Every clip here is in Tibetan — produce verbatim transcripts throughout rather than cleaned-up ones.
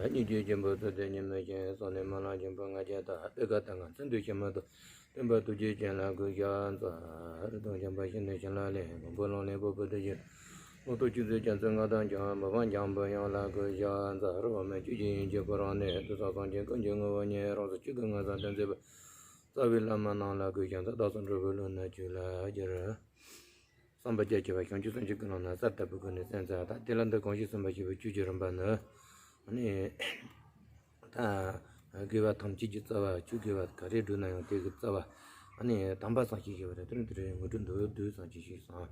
སྙིང་རྗེ་ཆེན་པོས་བསྟོད་དེ་ཉི་མའི་ཞིང་། བསམ་ནས་སྨོན་ལམ་ཆེན་པོ་ལྔ་བརྒྱ་དང་། པད་དཀར་དང་ང་མཚན་དུ་ཞིག་མ་ཐོབ། སྟོན་པ་ཐུགས་རྗེ་ཅན་ལ་གུས་ཕྱག་འཚལ། རིག་སྟོང་འཆང་བ་ཞི་གནས་ཞིང་ལ་ལས། མགོན་པོ་ལོང་ལས་བུ་བུ་དུ་ཞིག་ལོ་ཏོག་ཆུ་ཚོད་རྒྱ་མཚོའི་མངའ་ཐང་ཀྱང་། མི་ཕམ་འཆང་བུ་ཡོངས་ལ་གུས་ཕྱག་འཚལ། རོལ་མོའི་ཆུ་སྐྱེས་ཡེ་ཤེས་ཁོ་རང་ནས། དུས་གསུམ་སངས་རྒྱས་ཀུན་གྱི་ངོ་བོ་ཉིད། རང་གཟུགས་ཆོས་སྐུའི་མངོན་རྟོགས་མཛད་པའི། རྩ་བའི་བླ་མ་རྣམས་ལ་གུས་ཕྱག་འཚལ། བདག་སོགས་འགྲོ་བའི་ལུས་ནི་ཆོས་ལ་སྦྱར། བསམ་པ་རྒྱ་ཆེ་བ་བྱང་ཆུབ་སེམས་ཀྱི་ཀུན་སློང་ནི། གསལ་དག་པའི་སྒོ་ནས་གསན་འཚལ་ལོ། དེ་ལ་འདིར་གོང་བཞིན་གསུངས་པ་བཞིན་བྱེད་པའི་ཆོས་ཀྱི་རིམ་པ་ནི། ཨ་ནི། ད་དགེ་བ་ཐམས་ཅད་ཀྱི་རྩ་བ། ཆོས་དགེ་བ་ག་རེ་བསྒྲུབས་ན་ཡང་དེ་གི་རྩ་བ། ཨ་ནི་དམ་པ་གསུམ་ཞེས་བྱ་བ་རེད། དེ་རིང་དེ་རིང་ངོ་སྤྲོད་མདོར་བསྡུས་ཙམ་ཅིག་ཞུས་སོང་།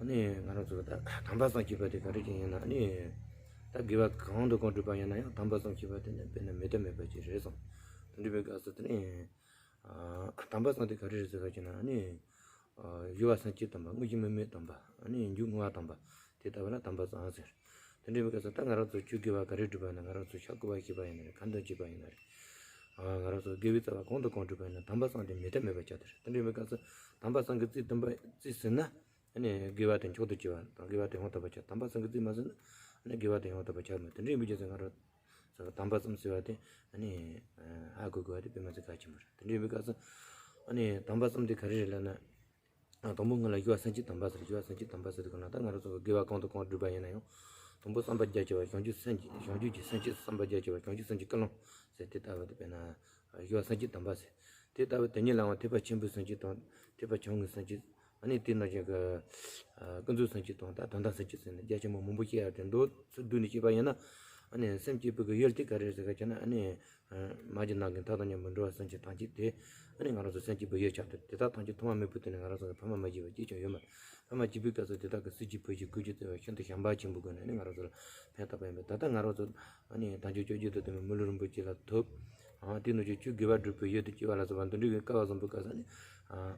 ཨ་ནི་ང་རང་ཚོ་ད་དམ་པ་གསུམ་ཞེས་པ་དེ་ག་རེ་ཅིག་ཡིན་ན། ཨ་ནི་ད་དགེ་བ་གང་དང་གང་བསྒྲུབས་པ་ཡིན་ན་ཡང་དམ་པ་གསུམ་ཞེས་པ་དེ་ནི་དཔེར་ན་མེད་ཐབས་མེད་པ་ཅིག་རེད་སོང་། དེ་འདྲ་བའི་སྐབས་སུ་དེ་ནི། ཨ། དམ་པ་གསུམ་དེ་ག་རེ་རེད་ཟེར་བ་ཅིག་ན་ནི། ཨ། གཞོལ་བ་སེམས་བསྐྱེད་དམ་པ། དངོས་གཞི་དམིགས་མེད་དམ་པ། ཨ་ནི་མཇུག་བསྔོ་བ་དམ་པ། དེ་ལྟ་བུ་ལ་དམ་པ་གསུམ་ཟེར། དེ་འདྲ་བའི་སྐབས་སུ་ད་ང་རང་ཚོ་ཆོས་དགེ་བ་ག་རེ་བསྒྲུབས་པ་ཡིན་ན། ང་རང་ཚོ་ཤ་སྐོར་བ་བྱས་པ་ཡིན་ན་རེད། ཁ་འདོན་བྱས་པ་ཡིན་ན་རེད། ཨ། ང་རང་ཚོ་དགེ་བའི་རྩ་བ་གང་དང་གང་བསྒྲུབས་པ་ཡིན་ན་དམ་པ་གསུམ་དེ་མེད་ཐབས་མེད་པ་ཆགས་དེ་རེད། དེ་འདྲ་བའི་སྐབས་སུ་དམ་པ་གསུམ་གྱི་རྩིས་བཏོན་པ། རྩིས་ཟིན་ན། ཨ་ནི་དགེ་བ་དེ་མཆོག་ཏུ་གྱུར་པ་དང་། དགེ་བ་དེ་ཡང་དག་པར་ཁྱབ། དམ་པ་གསུམ་གྱི་རྩིས་མ་ཟིན་ན། ཨ་ནི་དགེ་བ་དེ་ཡང་དག་པར་ཁྱབ་མེད། དེ་འདྲ་ཡིན་པའི་རྒྱུ་མཚན་ང་རང་ཚོ་དམ་པ་གསུམ་ཟེར་བ་དེ། ཨ་ནི་ཧ་གོ་དགོས་པ་དེ་དཔེ་མ་ཚད་གལ་ཆེན་པོ་རེད། དེ་འདྲ་ཡིན་པའི་སྐབས་སུ། ཨ་ནི་དམ་པ་གསུམ་དེ་ག་རེ་རེད་ལབ་ན། ཨ། དང་པོ་སྔོན་ལ་གཞོལ་བ་སེམས་བསྐྱེད་དམ་པ་ཟེར། གཞོལ་བ་སེམས་བསྐྱེད་དམ་པ་ཟེར་དུས་སྒང་ལ་ད་ང་རང་ཚོ་གི་དགེ་བ་གང་དང་གང་བསྒྲུབས་པ་ཡིན་ན་ཡང་། དང་པོ་བསམ་པ་རྒྱ་ཆེ་བ་བྱང་ཆུབ་སེམས་བསྐྱེད། བྱང་ཆུབ་ཀྱི་སེམས་བསྐྱེད། བསམ་པ་རྒྱ་ཆེ་བ་བྱང་ཆུབ་སེམས་བསྐྱེད་ཀུན་སློང་ཟེར། དེ་ལྟ་བུ་དེ་དཔེར་ན། གཞོལ་བ་སེམས་བསྐྱེད་དམ་པ་ཟེར། དེ་ལྟ་བུ་དེ་ཉིད་ལའང་ཐེག་པ་ཆེན་པོའི་སེམས་བསྐྱེད་དང་། ཐེག་པ་ཆུང་ངུའི་སེམས་བསྐྱེད། ཨ་ནི་དེ་ནང་བཞིན་གྱི། ཨ། ཀུན་རྫོབ་སེམས་བསྐྱེད་དང་། ད་དོན་དམ་སེམས་བསྐྱེད་ཟེར་ནས་རྒྱ་ཆེན་པོ་མང་པོ་བཤད་ཡ་དེ་འདུག་ཚུལ་བསྡུས་ནས་བཤད་པ་ཡིན་ན། ཨ་ནི་སེམས་བསྐྱེད་པའི་གི་ཡུལ་དེ་ག་རེ་རེད་ཟེར་བ་ཅིག་ན། ཨ་ནི། ཨ། མ་གྱུར་ནམ་མཁའི་མཐའ་དང་མཉམ་པའི་འགྲོ་བ་སེམས་ཅན་ཐམས་ཅད་དེ། ཨ་ནི་ང་རང་ཚོ་སེམས་བསྐྱེད་པའི་ཡུལ་ཆགས་ཏེ། དེ་དག་ཐམས་ཅད་ཐོག་མ་མེད་པའི་དུས་ནས་ང་རང་ཚོ་ལ་ཕ་མ་མ་བྱས་པ་གཅིག་ཀྱང་ཡོད་མ་རེད། ཕ་མ་བྱས་པའི་སྐབས་སུ་དེ་དག་གི་སྲིད་ཀྱི་བུ་གཞི་ཀུན་གྱི་བརྩེ་བ་ཤིན་ཏུ་བྱམས་པ་ཆེན་པོའི་སྒོ་ནས། ཨ་ནི་ང་རང་ཚོ་ལ་ཕན་བཏགས་པ་ཡིན་པས། ད་ལྟ་ང་རང་ཚོ། ཨ་ནི་དལ་འབྱོར་བཅོ་བརྒྱད་དང་ལྡན་པའི་མི་ལུས་རིན་པོ་ཆེ་ལ་ཐོབ། ཨ། དེ་ནང་བཞིན་ཆོས་དགེ་བ་སྒྲུབ་པའི་ཡུལ་དུ་སྐྱེ་བ་ལ་སོགས་པ་འདི་འདྲའི་གི་སྐལ་བ་བཟང་པོའི་སྐབས་སུ་ནི། ཨ།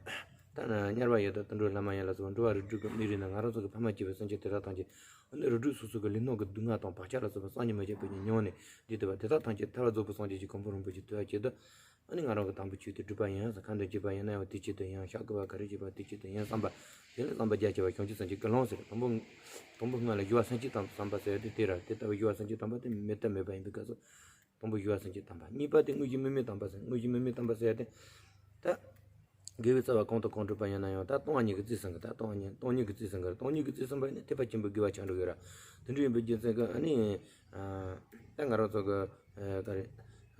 ད་ནི་དམྱལ་བ་ཡི་དྭགས་དུད་འགྲོ་ལྷ་མ་ཡིན་ལ་སོགས་པ་འགྲོ་བ་རིགས་དྲུག་གི་གནས་རིགས་ནི་ང་རང་ཚོ་གི་ཕ་མ་བྱས་པའི་སེམས་ཅན་དེ་དག་ཐམས་ཅད། ཨ་ནི་རིགས་དྲུག་སོ་སོ་གི་ལུས་ནང་གི་སྡུག་བསྔལ་དང་བག་ཆགས་ལ་སོགས་པ་བསམ་གྱིས་མི་ཁྱབ་པ་ཉིད་མྱོང་ནས། འདི་ལྟ་བུ་དེ་དག་ཐམས་ཅད་ཐར་པ་རྫོགས་པའི་སངས་རྒྱས་ཀྱི་གོ་འཕང་རིན་པོ་ཆེ་ཐོབ་པར་བྱེད་དོ། ཨ་ནི་ང་རང་གི་དམ་པའི་ཆོས་དེ་སྒྲུབ་པ་ཡིན། ཁ་འདོན་བྱེད་པ་ཡིན་ན་ཡང་དེའི་ཆེད་དུ་ཡིན། ཤ་སྐོར་བ་ག་རེ་བྱེད་པ་དེའི་ཆེད་དུ་ཡིན་བསམ་པ། དེ་ལ་བསམ་པ་རྒྱ་ཆེ་བ་བྱང་ཆུབ་སེམས་བསྐྱེད་ཀུན་སློང་ཟེར། དང་པོ། དང་པོ་སྔོན་ལ་གཞོལ་བ་སེམས་བསྐྱེད་དམ་པ་ཟེར་ཡ་དེ་དེ་རེད། དེ་ལྟ་བུ་གཞོལ་བ་སེམས་བསྐྱེད་དམ་པ་དེ་མེད་ཐབས་མེད་པ་ཡིན་པའི་སྐབས་སུ། དང་པོ་གཞོལ་བ་སེམས་བསྐྱེད་དམ་པ། གཉིས་པ་དེ་དངོས་གཞི་དམིགས་མེད་དམ་པ་ཟེར། དངོས་གཞི་དམིགས་མེད་དམ་པ་ཟེར་ཡ་དེ། ད་དགེ་བའི་རྩ་བ་གང་དང་གང་བསྒྲུབས་པ་ཡིན་ན་ཡང་ད་སྟོང་བ་ཉིད་ཀྱི་རྩིས་ཟིན་གི། ད་སྟོང་བ་ཉིད། སྟོང་ཉིད་ཀྱི་རྩིས་ཟིན་གི། སྟོང་ཉིད་ཀྱི་རྩིས་ཟིན་པ་ཡིན་ན་ཐེག་པ་ཆེན་པོའི་དགེ་བ་ཆགས་འགྲོ་གི་ར། དེ་འདྲ་ཡིན་པའི་རྒྱུ་མཚན་གྱིས་ཨ་ནི། ཨ། ད་ང་རང་ཚོ་གི། ཨ། ག་རེ།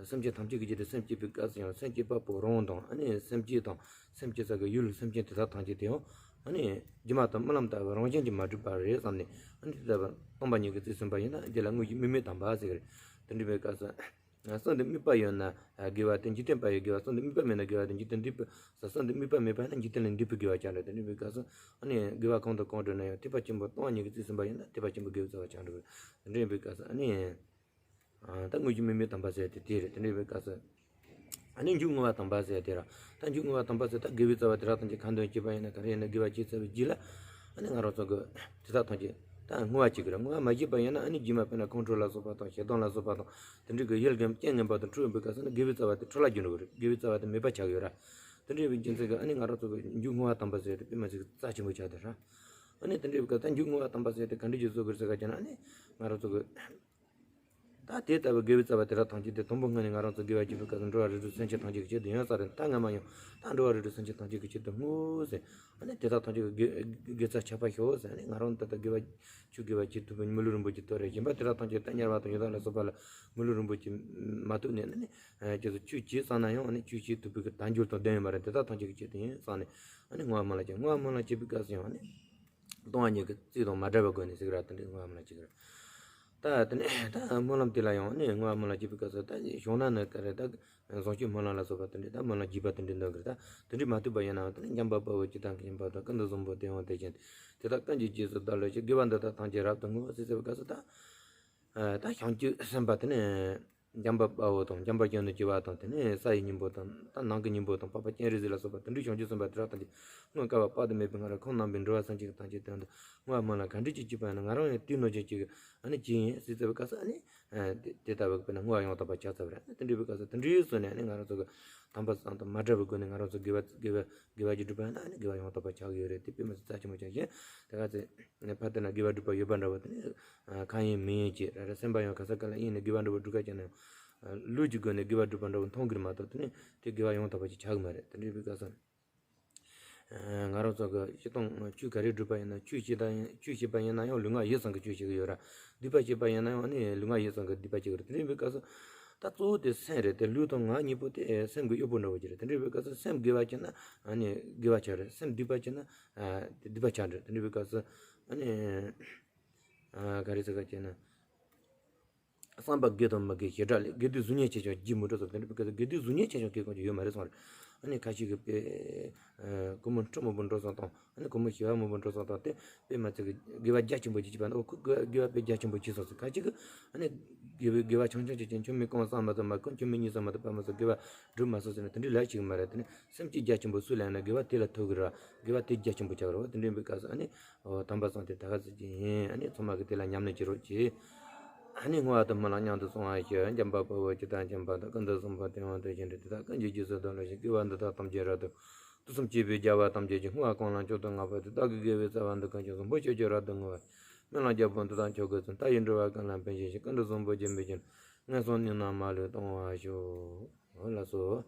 སེམས་ཅན་ཐམས་ཅད་ཀྱི་ཆེད་དུ་སེམས་བསྐྱེད་པའི་སྐབས་སུ་ཡང་སེམས་བསྐྱེད་པ་པོ་རང་དང་། ཨ་ནི་སེམས་བསྐྱེད་དང་སེམས་བསྐྱེད་ས་གི་ཡུལ་སེམས་ཅན་དེ་དག་ཐམས་ཅད་དེ་ཡང་ཨ་ནི་སྒྱུ་མ་དང་རྨི་ལམ་ལྟ་བུ་རང་བཞིན་གྱིས་མ་གྲུབ་པ་རེད་བསམ་ནས། ཨ་ནི་དེ་ལྟ་བུ་སྟོང་པ་ཉིད་ཀྱི་རྩིས་ཟིན་པ་ཡིན་ན་དེ་ལ་དངོས་གཞི་དམིགས་མེད་དམ་པ་ཟེར་གི་རེད། དེ་འདྲ་བའི་སྐབས་སུ། གསུམ་དུ་དམིགས་པ་ཡོད་ན་དགེ་བ་དེ་འཇིག་རྟེན་པ་ཡི་དགེ་བ། གསུམ་དུ་དམིགས་པ་མེད་ན་དགེ་བ་དེ་འཇིག་རྟེན་འདས་པའི། གསུམ་དུ་དམིགས་པ་མེད་པ་ན་འཇིག་རྟེན་ལས་འདས་པའི་དགེ་བ་ཆགས་འགྲོ། དེ་འདྲ་བའི་སྐབས་སུ་ཨ་ནི་དགེ་བ་གང་དང་གང་བསྒྲུབས་ན་ཡང་ཐེག་པ་ཆེན་པོ་སྟོང་པ་ཉིད་ཀྱི་རྩིས་ཟིན་པ་ཡིན་ན་ཐེག་པ་ཆེན་པོའི་དགེ་བའི་རྩ་བ་ཆགས་འགྲོ། དེ་འདྲ་བའི་སྐབས་སུ་ཨ་ནི། ཨ། ད་དངོས་གཞི་དམིགས་མེད་དམ་པ་ཟེར་དེ་དེ་རེད། དེ་འདྲ་བའི་སྐབས་སུ། ཨ་ནི་མཇུག་བསྔོ་བ་དམ་པ་ཟེར་དེ་ར། ད་མཇུག་བསྔོ་བ་དམ་པ་ཟེར་ད་དགེ་བའི་རྩ་བ་དེ་དག་ཐམས་ཅད་ཁ་འདོན་བྱས་པ་ཡིན་ན་ག་རེ་ཡིན་ན་དགེ་བ་བྱས་ཚར་བའི་རྗེས་ལ། ཨ་ནི་ང་རང་ཚོ་གི་དེ་དག་ཐམས་ཅད་ད་བསྔོ་བ་བྱེད་ཀྱི་རེད། བསྔོ་བ་མ་བྱས་པ་ཡིན་ན་ཨ་ནི་རྗེས་མ་དཔེར་ན་ཁོང་ཁྲོ་ལ་སོགས་པ་དང་ཞེ་སྡང་ལ་སོགས་པ་དང་དེ་འདྲའི་གི་ཡུལ་གྱི་རྐྱེན་ངན་པ་དང་འཁྲུལ་ཡོང་པའི་སྐབས་སུ་ནི་དགེ་བའི་རྩ་བ་དེ་འཕྲོ་བརླག་འགྱུར་འགྲོ་གི་རེད། དགེ་བའི་རྩ་བ་དེ་མེད་པ་ཆགས་ཀྱི་ཡོད་ར། དེ་འདྲ་ཡིན་པའི་རྒྱུ་མཚན་གྱིས་ཨ་ནི་ང་རང་ཚོ་གི་མཇུག་བསྔོ་བ་དམ་པ་ཟེར་དེ་དཔེ་མ་ཚིག་རྩ་ཆེན་པོ་ཆགས་དེ་ར། ཨ་ནི་དེ་འདྲའི་སྐབས་ད་མཇུག་བསྔོ་བ་དམ་པ་ཟེར་དེ་ག་འདྲ་ཅིག་བཟོ་དགོས་ཟེར་ག་ཅེ་ན། ཨ་ནི་ང་རང་ཚོ་གི། ད་དེ་ལྟ་བུའི་དགེ་བའི་རྩ་བ་དེ་དག་ཐམས་ཅད་དེ་དང་པོ་སྔོན་ནས་ང་རང་ཚོ་དགེ་བ་བྱེད་པའི་སྐབས་སུ་འགྲོ་བ་རིགས་དྲུག་སེམས་ཅན་ཐམས་ཅད་ཀྱི་ཆེད་དུ་ཡིན་ས་རེད། ད་སྔ་མ་ཡང་ད་འགྲོ་བ་རིགས་དྲུག་སེམས་ཅན་ཐམས་ཅད་ཀྱི་ཆེད་དུ་བསྔོ་ཟེར། ཨ་ནི་དེ་དག་ཐམས་ཅད་ཀྱི་དགེ་དགེ་རྩ་ཁྱབ་པར་ཤོག་ཟེར། ཨ་ནི་ང་རང་ད་ལྟ་དགེ་བ་ཆོས་དགེ་བ་བྱེད་ཐུབ་པའི་མི་ལུས་རིན་པོ་ཆེ་ཐོབ་རེད། གཞན་པ་དེ་དག་ཐམས་ཅད་ད་དམྱལ་བ་དང་ཡི་དྭགས་ལ་སོགས་པ་ལ་མི་ལུས་རིན་པོ་ཆེ་མ་ཐོབ་ནས་ཨ་ནི་ཁྱེད་ཚོ་ཆོས་བྱེད་བསམ་ན་ཡང་ཨ་ནི་ཆོས་བྱེད་ཐུབ་པའི་གི་དལ་འབྱོར་དང་ལྡན་ཡོད་མ་རེད། དེ་དག་ཐམས་ཅད་ཀྱི་ཆེད་དུ་ཡིན་བསམ་ནས་ཨ་ནི་བསྔོ་བ་སྨོན་ལམ་བྱེད། བསྔོ་བ་སྨོན་ལམ་བྱེད་པའི་སྐབས་སུ་ཡང་ཨ་ནི། སྟོང་པ་ཉིད་ཀྱི་རྩིས་དང་མ་བྲལ་བའི་སྒོ་ནས་ཟེར་གི་ར། དེ་འདྲའི་བསྔོ་བ་སྨོན་ལམ་བྱེད་ཀྱི་ར། ད་དེ་ནས་ད་སྨོན་ལམ་དེ་ལ་ཡང་ནི་བསྔོ་བ་སྨོན་ལམ་བྱེད་པའི་སྐབས་སུ་ད་བྱུང་ན་ནི་ག་རེ་ད་བཟང་སྤྱོད་སྨོན་ལམ་ལ་སོགས་པ་དེ་འདྲའི་ད་སྨོན་ལམ་རྒྱས་པ་དེ་འདྲའི་འདོན་གི་ར། ད་དེ་འདྲའི་མ་ཐུབ་པ་ཡིན་ནའང་དེ་ནས་འཇམ་དཔལ་དཔའ་བོས་ཇི་ལྟར་མཁྱེན་པ་དང་། ཀུན་ཏུ་བཟང་པོ་དེ་ཡང་དེ་བཞིན་ཏེ། དེ་དག་ཀུན་གྱི་རྗེས་སུ་བདག་སློབ་ཕྱིར། དགེ་བ་འདི་དག་ཐམས་ཅད་རབ་ཏུ་བསྔོ་ཟེར་ཟེར་བའི་སྐབས་སུ་ད། ད་བྱང་ཆུབ་སེམས་དཔའ་དེ་ནི། འཇམ་དཔལ་དཔའ་བོ་དང་འཇམ་དཔལ་གྱི་ནི་བྱེ་བ་དང་། དེ་ནས་ས་ཡི་སྙིང་པོ་དང་ད་ནང་གི་སྙིང་པོ་དང་འཕགས་པ་སྤྱན་རས་གཟིགས་ལ་སོགས་པ་དེ་འདྲའི་བྱང་ཆུབ་སེམས་དཔའ་དེ་དག་ཐམས་ཅད་དངོས་བསྐལ་པ་དཔག་ཏུ་མེད་པའི་སྔ་རོལ་ཁམས་རྣམ་པའི་འགྲོ་བ་སེམས་ཅན་ཐམས་ཅད་དོན་དུ་བསྔོ་བ་སྨོན་ལམ་ག་འདྲ་ཅིག་བགྱིས་པ་ཡིན་ན། ང་རང་ཡང་དེའི་ནང་བཞིན་ཅིག་ཨ་ནི་བགྱིས་ཡིན་ཟེར་ཚར་བའི་སྐབས་སུ་ཨ་ནི་དེ་དེ་ལྟ་བུ་དཔེར་ན་བསྔོ་བ་ཡང་དག་པར་བྱ་ཚར་བ་རེད། ཨ་ནི་དེ་འདྲའི་བའི་སྐབས་སུ་དེ་འདྲའི་བཟོས་ནས་ཨ་ནི་ང་རང་ཚོ་གི་དམ་པ་གསུམ་དང་མ་འདྲ་བའི་སྒོ་ནས་ང་རང་ཚོ་དགེ་བ་དགེ་བ་དགེ་བ་ཅིག་སྒྲུབ་པ་ཡིན་ན་ཨ་ནི་དགེ་བ་ཡང་དག་པར་བྱ་གི་ཡོད་རེད། དེ་དཔེ་མི་སྲིད་རྩ་ཆེན་པོ་ཆགས་ཤིང་། དེ་ག་ཚོད་ཕར་བལྟས་ན་དགེ་བ་སྒྲུབ་པ་ཡོད་པ་འདྲ་བོ་དེ་ནི་ཨ་གང་ཡིན་མིན་ཡིན་གྱི་ར་ར་སེམས་པ་ཡང་ག་ས་ག་ལ་ཡིན་ནས་དགེ་བ་འདྲ་བོ་སྒྲུབ་ཁ་བྱས་ན་ཡང་ལུས་ཀྱི་སྒོ་ནས་དགེ་བ་སྒྲུབ་པ་འདྲ་བོ་མཐོང་གི་རེད་མ་གཏོགས་དེ་ནི་དེ་དགེ་བ་ཡང་དག་པ་ཅིག་ཆགས་གི་མ་རེད། དེ་འདྲའི་བའི་སྐབས་སུ་ང་རང་ཚོ་གི་སྤྱིར་བཏང་ཆོས་ག་རེ་སྒྲུབ་པ་ཡིན་ན་ཆོས་བྱེད་དང་ཡིན་ཆོས་བྱེད་པ་ཡིན་ན་ཡང་ལུས་ངག་ཡིད་གསུམ་གི་ཆོས་བྱེད་ཀྱི་ཡོད་ར། སྡིག་པ་བྱེད་པ་ཡིན་ན་ཡང་ནི་ལུས་ངག་ཡིད་གསུམ་གི་སྡིག་པ་བྱེད་ཀྱི་རེད། དེ་འདྲའི་བའི་སྐབས་སུ་ད་གཙོ་བོ་དེ་སེམས་རེད། དེ་ལུས་དང་ངག་གཉིས་པོ་དེ་སེམས་ཀྱི་གཡོག་པོ་འདྲ་བོ་ཅིག་རེད། དེ་འདྲའི་བའི་སྐབས་སུ་སེམས་དགེ་བ་བྱེད་ན་ཨ་ནི་དགེ་བ་ཆགས་རེད། སེམས་སྡིག་པ་བྱེད་ན་ཨ་དེ་སྡིག་པ་ཆགས་རེད། དེ་འདྲའི་བའི་སྐབས་སུ་ཨ་ནི་ཨ་ག་རེ་ཟེར་ག་བྱས་ན། བསམ་པ་དགེ་དང་མི་དགེ་བྱེ་བྲག་ལས། དགེ་སྡིག་གཟུགས་བརྙན་ཆེ་ཆུང་རྒྱུ་མི་འགྲོ་ཟེར། དེ་འདྲ་བའི་སྐབས་སུ་དགེ་སྡིག་གཟུགས་བརྙན་ཆེ་ཆུང་གི་སྐོར་གྱི་ཡོད་མ་རེད་གསུངས་རེད། ཨ་ནི་ཁ་ཅིག་གིས་དཔེ་ཨ་སྒོར་མོ་ཁྲི་མང་པོ་འགྲོ་སོང་དང་ཨ་ནི་སྒོར་མོ་བྱེ་བ་མང་པོ་འགྲོ་སོང་དང་དེ་དཔེ་མ་ཚད་ཀྱི་དགེ་བ་རྒྱ་ཆེན་པོ་ཅིག་བྱས་པ་ན་ཨོ་ཁོ་དགེ་དགེ་བ་དཔེ་རྒྱ་ཆེན་པོ་བྱས་སོང་ཟེར། ཁ་ཅིག་གིས་ཨ་ནི་དགེ་བའི་དགེ་བ་ཆུང་ཆུང་ཅིག་བྱས། ཁྱོད་མི་རྐང་བསམ་མ་ཐུབ་མ་ཁོ་ཁྱོད་མི་གཉིས་བསམ་མ་ཐུབ་པ་མ་ཟད་དགེ་བ་སྒྲུབ་མ་སོང་ཟེར་ན་དེ་འདྲའི་ལས་བྱེད་ཀྱི་མ་རེད། དེ་ནི་སེམས་ཀྱི་རྒྱ་ཆེན་པོ་སུ་ལེན་ན་དགེ་བ་དེ་ལ་ཐོབ་ཀྱི་རེད། དགེ་བ་དེ་རྒྱ་ཆེན་པོ་ཆགས་རེད། དེ་འདྲའི་བའི་སྐབས་སུ་ཨ་ནི། ཨོ་དམ་པ་གསུམ་དེ་ད་ག་ཚོད་ཅིག་ཡིན། ཨ་ནི་ཚང་མ་གིས་དེ་ལ་ཉམས་ལེན་བྱེད་རོགས་གྱིས། ཨ་ནི་བསྔོ་བ་དང་སྨོན་ལམ་མཉམ་དུ་སོང་བ་ཞིག་འཇམ་དཔལ་དཔའ་བོས་ཇི་ལྟར་མཁྱེན་པ་དང་། ཀུན་ཏུ་བཟང་པོ་དེ་ཡང་དེ་བཞིན་ཏེ། དེ་དག་ཀུན་གྱི་རྗེས་སུ་བདག་སློབ་ཅིང་། དགེ་བ་འདི་དག་ཐམས་ཅད་རབ་ཏུ། དུས་གསུམ་གཅིག་པའི་རྒྱལ་བ་ཐམས་ཅད་ཀྱིས། བསྔོ་བ་གང་ལ་མཆོག་ཏུ་བསྔགས་པ་དེས། བདག་གི་དགེ་བའི་རྩ་བ་འདི་ཀུན་ཀྱང་བཟང་པོ་སྤྱོད་ཕྱིར་རབ་ཏུ་བསྔོ་བ་ཡི། སྨོན་ལམ་རྒྱལ་པོ་འདི་དག་མཆོག་གི་མཚན། ལྟ་བའི་འགྲོ་བ་ཀུན་ལ་ཕན་བྱེད་ཅིང་། ཀུན་ཏུ་བཟང་པོ་སྤྱོད་པའི་ཕྱིར། ངན་སོང་གནས་རྣམས་མ་ལུས་གཏོང་བར་ཤོག་ལགས་སོ།